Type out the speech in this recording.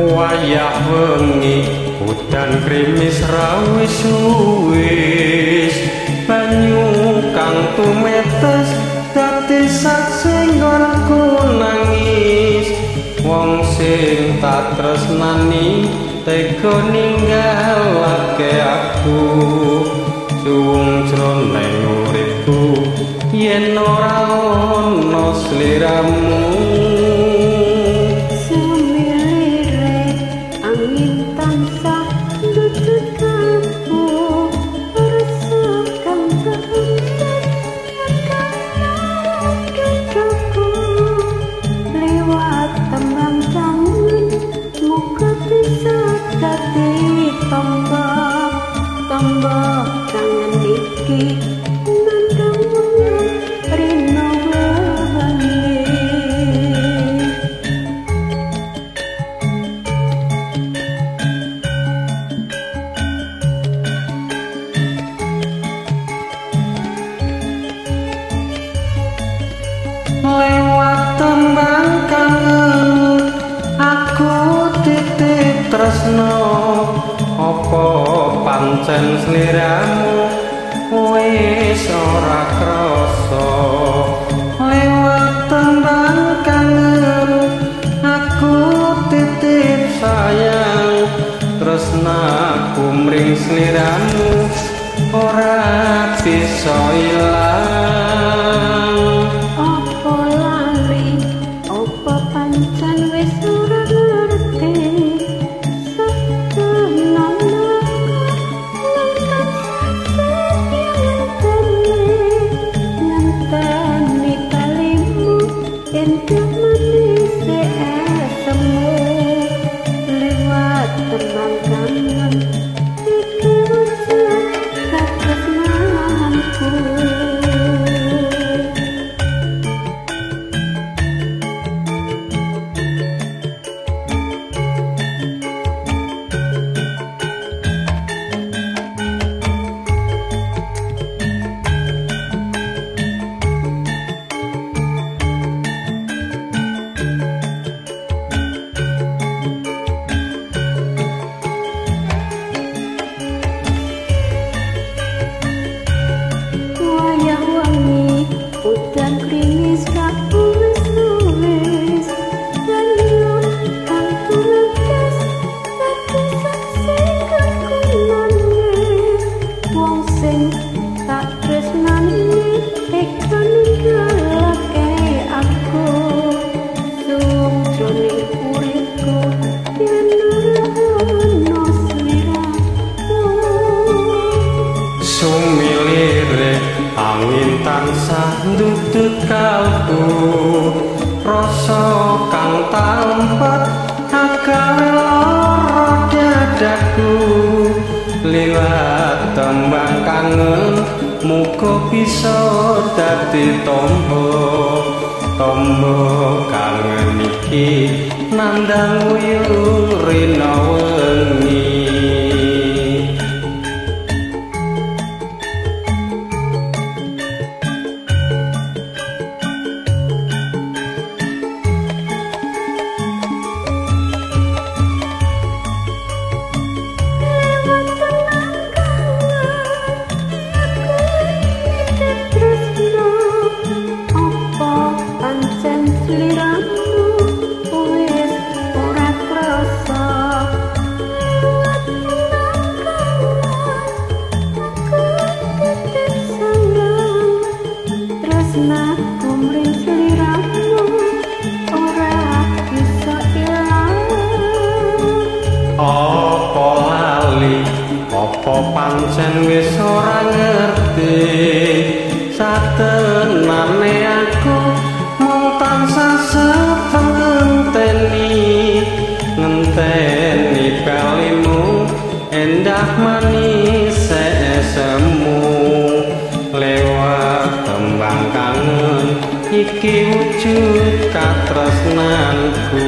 Wayah wengi udan krimis rawis wis, banyu kang tumetes dadi saksi nggonku nangis. Wong sing tak tresnani tega ninggalake aku, suwung jroning uripku yen ora ana sliramu. Angin tansah ndutut kalbu, rasa kang terendam akan dadaku. Lewat tembang kangen muga bisa dadi tombak, tombak kangen iki nandang rino wengi. Lewat tembang kangen aku titip tresno, apa pancen sliramu wis ora krasa. Lewat tembang kangen aku titip sayang, tresnaku mring sliramu ora bisa ilang. Apa lali, apa pancen wis ora ngerti, setenan aku mung tansah setya ngenteni, ngenteni balimu endah manis esemu. Lewat tembang kangen iki wujud katresnanku. Wayah wengi udan krimis rawis-wis, banyu kang tumetes dadi saksi kanggo nangis. Wong sing tak tresnani tega ninggalake aku, suwung jroning uripku yen ora ana sliramu. Sumilire angin tansah ndudut kalbu, rasa kang tampet agawe lara dadaku. Liwat tembang kangen muga bisa dadi tombo, tombo kangen iki nandang wuyung rina wengi. Lewat tembang kangen aku nitip tresno, apa pancen sliramu wis ora krasa. Lewat tembang kangen aku titip sayang, tresnaku mring sliramu ora bisa ilang. Apa lali, apa pancen wis ora ngerti, satenane aku mung tansah seteng ngenteni, ngenteni balimu endah manis esemu. Lewat tembang kangen iki wujud katresnanku.